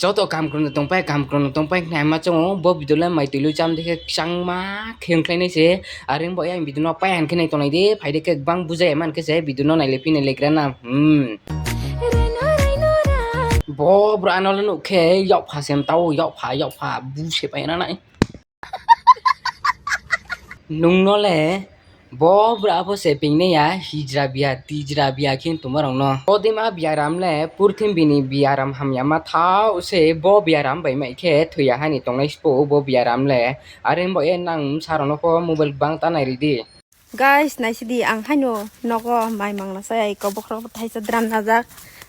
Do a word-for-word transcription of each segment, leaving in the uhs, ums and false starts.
Joto kaham krung no tongpai, kaham krung no tongpai khnai ma chong ou, bo video le mai tui lu cham dei khe kchangma khe ongkhlai nai se. Are ong baoh ye ang video no pai han khe nai tonglai di, phai di khe gbang bujai man khe se video no nailai phi nailai gra na. Hmm. Bo brouh ano le nuh khe yakpha se mtao, yakpha, yakpha, bu se pai na nai. Nung no le bo brouh pho se ping nai ya, hijra bia, tijra bia khe tongma rao no. Bo deima biaram le purthimbi ni biaram hamyama thaoh se, bo biaram bai mai khe thoi ya ha ni tongnai spo bo biaram le. Are ong baoh ye nang bsa rao no pho mobile gbang ta nai ri di. Guys, naisi di, ang haino nogo mai mangla sa ya, iko bokhorok thaisa dram najak.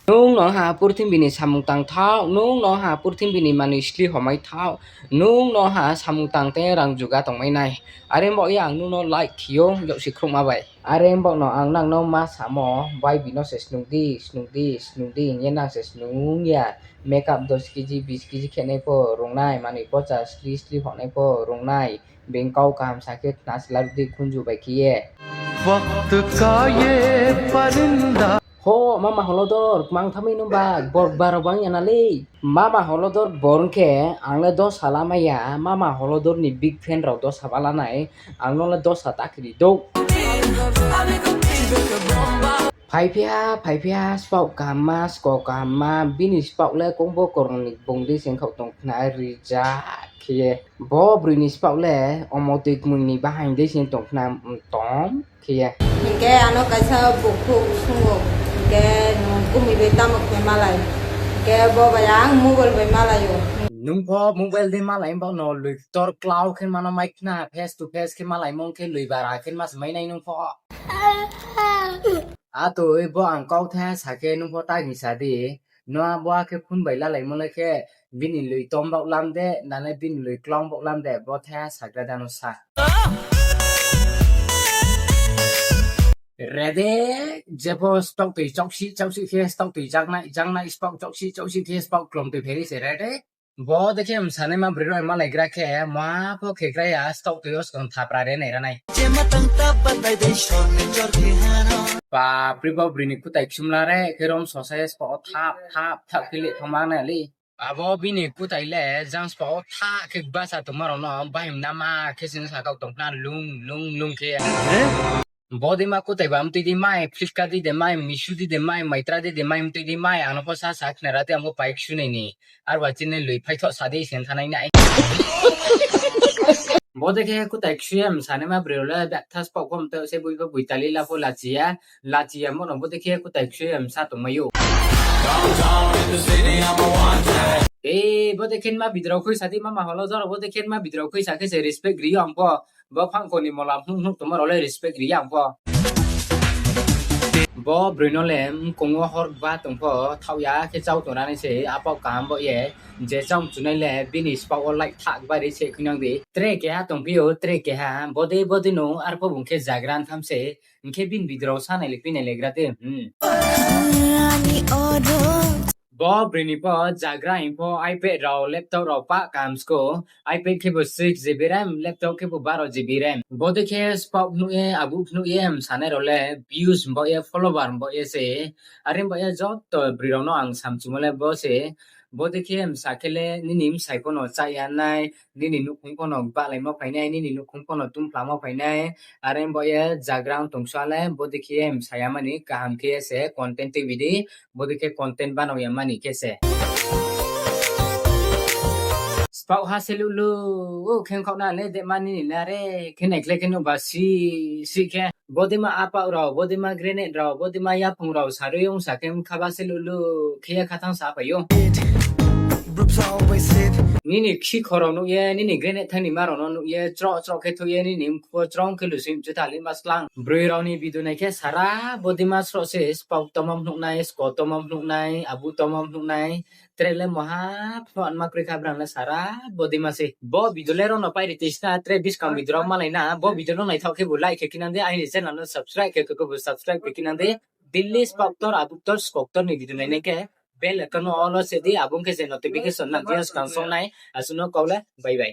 Nung no ha purthimbi ni samung tang thaoh, nung no ha purthimbi ni manoi sli homai thaoh, nung no ha samung tang tei rang juga tongmai nai. Are ong baoh ye ang nung no like khe ou, yag si khruhma bai. Are ong baoh no ang nang no ma samo, baibi no se snung di, snung di, snung di hing ye nang se snung ya. Makeup dos kg, bis kg khe nai pho rung nai, manoi pocha sli sli hong nai pho rung nai. Being kau kaham sa khe khna sla di khunju bai khe ye. Ho, mama Holodor, kmang thamai nung ba, bor baro bang ya na le. Mama Holodor bor ong khe, ang le dosa lamai ya, mama Holodor ni big fan rao dosa ba la nai, ang no le dosa ta khe ri dou. Phaiphi ha, phaiphi ha, spaoh kahamma, sko kahamma, bini spaoh le kongbo kormo ni bung dei se ongkhaoh tong khna rijak khe ye. Bo broi ni spaoh le omo tui kmui ni bahaing dei se tong khna mtom khe ye. Hing khe ano kaisa bukhuk sung ou, hing khe nung kumui bai tamo khe malai, hing khe bo bai ang mobile bai malai ou. Nung pho mobile dei malai, baoh no loi ktor klau khe mano mai khna, face to face khe malaimo ong khe loi bara khe ma se mai nai nung pho. Atoi bo ang kau tha sa khe nung pho ta hing sa di. Nua bo akhe phone bai lalaimo le khe bini loi tom baoh lam de, nale bini loi klong baoh lam de, bo tha sagra da no sa. Re de, jepho spaoh tui chaohsi chaohsi khe spaoh tui jaknai jaknai spaoh chaohsi chaohsi khe spaoh klom tui pheri se re de. Bo dei khe msanaima broi rao malaigra khe, ma pho khe gra ya, staoh tui yo skang thapra re nai ra nai. Bapre, bo broi ni kutai ksumla re khe rom sosa ye spaoh wo thap thap thap khe le thangma nai le. Abo bini kutai le jang spaoh wo thap khe basa tongma rao no bahim nama khe sini sakaoh tong khna lung lung lung khe. Bo deima kutai ba mtui di mai, Flipkart di de mai, Meesho di de mai, Myntra di de mai, mtui di mai, ang no pho sa sa khnara tei ang bo pai ksu nai ni. Arba chini loi phaithoh sa di sen thanai nai. Bo dei khe kutai ksu ye msanaima broi rao le betha spaoh pho mtui se boi pho boi tali la pho lachi ya, lachi ya mo no bo dei khe kutai ksu ye msa tongmai ou. E, bo dei khe nma bidrao khui sa di mama holo jora, bo dei khe nma bidrao khui sa khe se respect ri yo ang pho. Bo phangkho ni mola phnuh phnuh tongma rao le respect ri ya ang pho. Bo broi no le mkong wo hor ba tong pho, thaoh ya khe chau tong ra nai se, apaoh kaham bo ye, je chau mchunai le bini spaoh wo light thah bai ri se khuinang di. Tre keha tongphi ou, tre keha, bodei bodei no, arpho bung khe jagra tham se, hing khe bini video rao sa nai le phi nai le gra de. Bo broi ni pho jagra hing pho iPad rao, laptop rao pah kaham sko. iPad khe bo six GB RAM, laptop khe bo baro GB RAM. Bodei khe spaoh phnuh ye, abu phnuh ye msanai rao le views mbaoh ye, follower mbaoh ye se. Are mbaoh ye joto broi rao no ang samchumo le bo se. Bodei khe msa khe le nini bsai pho no chá ya nai, nini nouhkhong pho no bahlaimo phai nai, nini nouhkhong pho no tungphlamo phai nai. Are mbaoh ye jagra ong tong sua le bodei khe msa ya mani kaham khe se content tuibi di. Bodei khe content banao ya mani khe se. Spaoh ha se lulu, o khe ongkhaoh na le dema nini na re, khe naikhlai khe nuh ba si, si khe. Bodeima apaoh rao, bodeima grenade rao, bodeima yaphung rao sarui ongsa khe mkha ba se lulu, khe ye khathang sa phai ou. Nini khikhor rao nuh ye, nini grenade thangnima rao no nuh ye, chroh chroh khe thuh ye, nini mkhu wo chrong khe lusing mchu thali ma slang. Broi rao ni video nai khe sara bodeima sroh se spaoh tongma phnuh nai, sko tongma phnuh nai, abu tongma phnuh nai. Tre le moha phnuh anma kroi kha brang le sara bodeima se. Bo video le rao no pai ri tisna tre buskang video rao malai na. Bo video no naithaoh khe bo like khe khe nang di, aini channel no subscribe khe khe bo subscribe khe khe nang di. Daily spaoh ktor, abu ktor, sko ktor ni video nai nai khe bell icon no all wo se di, abo ong khe se notification nang di, skang song nai. Asuh no kau le, bye bye.